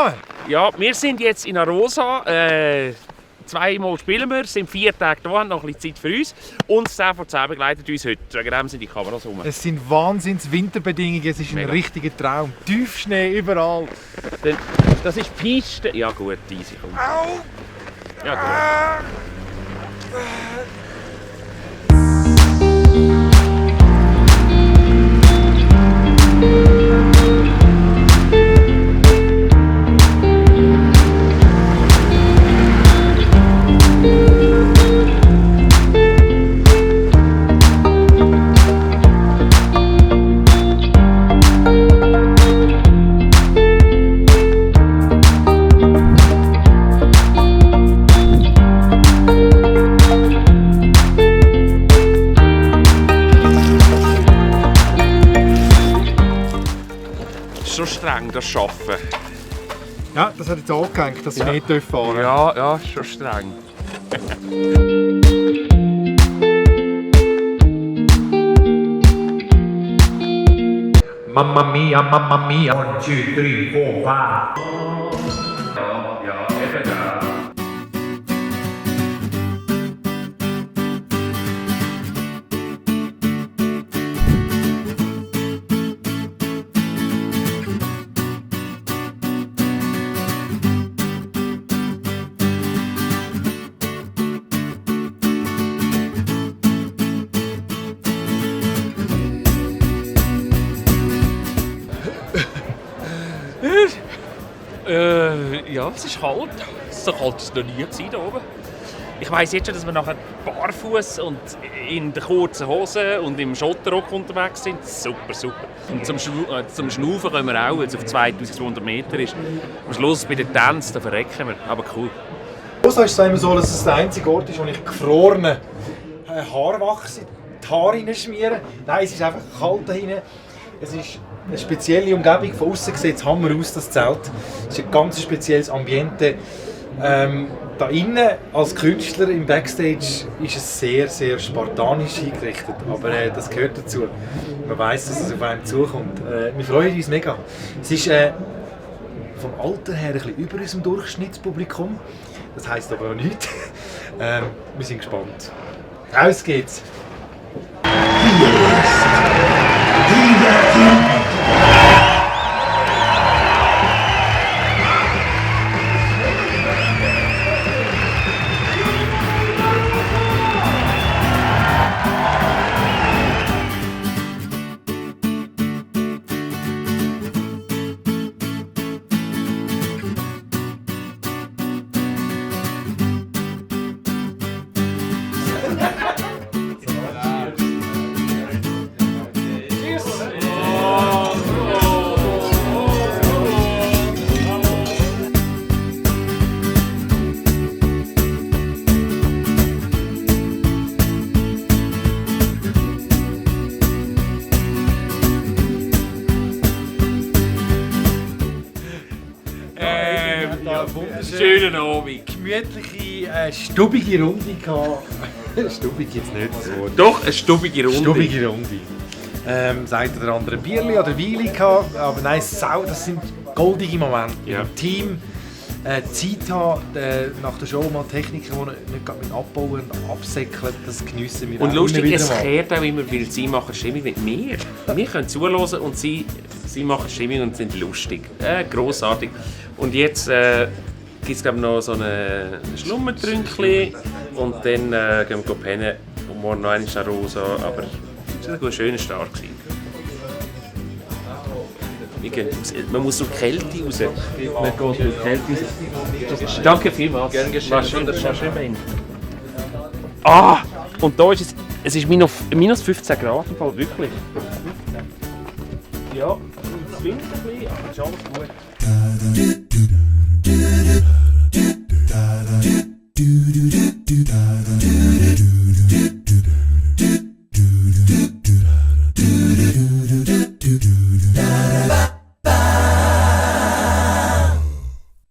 zusammen! Ja, wir sind jetzt in Arosa. Zweimal spielen wir, sind 4 Tage da, haben noch ein bisschen Zeit für uns. Und 10 von 10 begleitet uns heute. Wegen dem sind die Kameras rum. Es sind Wahnsinns-Winterbedingungen, es ist ein richtiger Traum. Tiefschnee überall. Das ist Piste. Ja gut, easy, komm. Au! Ja gut. So streng, das Arbeiten. Ja, das hat jetzt angehängt, dass ich nicht fahren darf. Ja, schon streng. Mamma mia, 1, 2, 3, 4, 5. Ja, eben da. Ja, es ist kalt. So kalt war es noch nie hier oben. Ich weiss jetzt schon, dass wir nachher barfuß und in den kurzen Hosen und im Schotterrock unterwegs sind. Super, super. Und zum Schnaufen können wir auch, weil es auf 2200 Meter ist. Am Schluss bei den Tänzen, da verrecken wir. Aber cool. Rosa ist es immer so, dass es der einzige Ort ist, wo ich gefrorene Haarwachs in die Haare hineinschmiere. Nein, es ist einfach kalt da hinten. Es ist eine spezielle Umgebung. Von außen sieht es Hammer aus, das Zelt. Es ist ein ganz spezielles Ambiente. Da innen als Künstler im Backstage ist es sehr, sehr spartanisch eingerichtet. Aber das gehört dazu. Man weiss, dass es auf einen zukommt. Wir freuen uns mega. Es ist vom Alter her ein bisschen über unserem Durchschnittspublikum. Das heisst aber auch nichts. Wir sind gespannt. Raus geht's! Schönen Abend. Gemütliche, stubige Runde gehabt. Stubig jetzt nicht das Wort. Doch, eine stubige Runde. Stubige Runde. Das eine oder andere Bierli oder Weili gehabt. Aber nein, das sind goldige Momente. Ja. Im Team Zeit haben, nach der Show mal Techniken, die nicht mit abbauen und absäckeln, das geniessen wir. Und lustig, immer es mal. kehrt auch immer, weil sie machen Stimmung mit mir. Wir können zuhören und sie machen Stimmung und sind lustig. Grossartig. Und jetzt gibt es noch so ein Schlummertrünkchen und dann gehen wir pennen und morgen noch einmal nach Rosa. Aber es war ein schöner Start. Man muss durch die Kälte raus. Man geht durch die Kälte raus. Danke vielmals. Gerne geschehen. Ah! Und da ist es ist minus 15 Grad im Fall, wirklich. Ja, es windet ein bisschen, aber es ist alles gut.